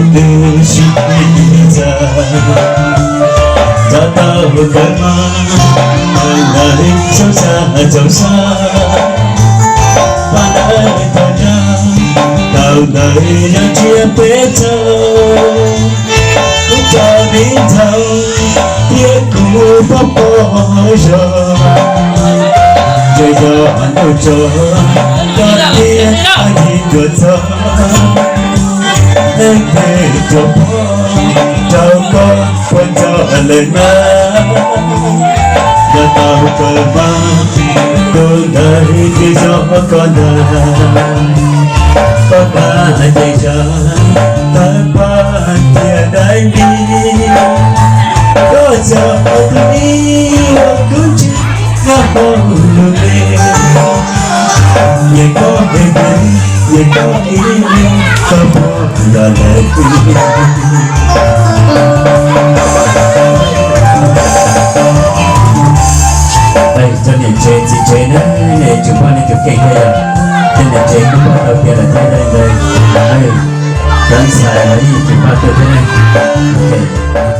Twb sib hlub txawv, nco tau kawg mas, ntawm ntawd txaus xav txaus xav, pab ntawd tau nyob, tau ntawd nyob tsiab peb txaus, kuv cov viv ncaus thiab kuv pab pog zog, ntshe yog ntuj tso, koj thiab Vajtswv tuaj txog, neeg phem rau pog, rau koj puas nco lawm na? Nco tau kawg mas, tus ntawd twb yog koj ntag. Koj tag ces zog, tawg paj thiab dai nti, koj txawm ua tus ib uas kub ntsis nyob hauv lub ntiaj, nyiam koj nyiam nyiam koj ib leeg, koj puas nco lawm? Cov niam tsev txiv tsev na, nej tsum pab nej tus kheej thiab yom, cov niam tsev kuj pab tau tiav lawm thiab ntawd, cov ntxhais los yeej tsum pab tuaj thiab ne.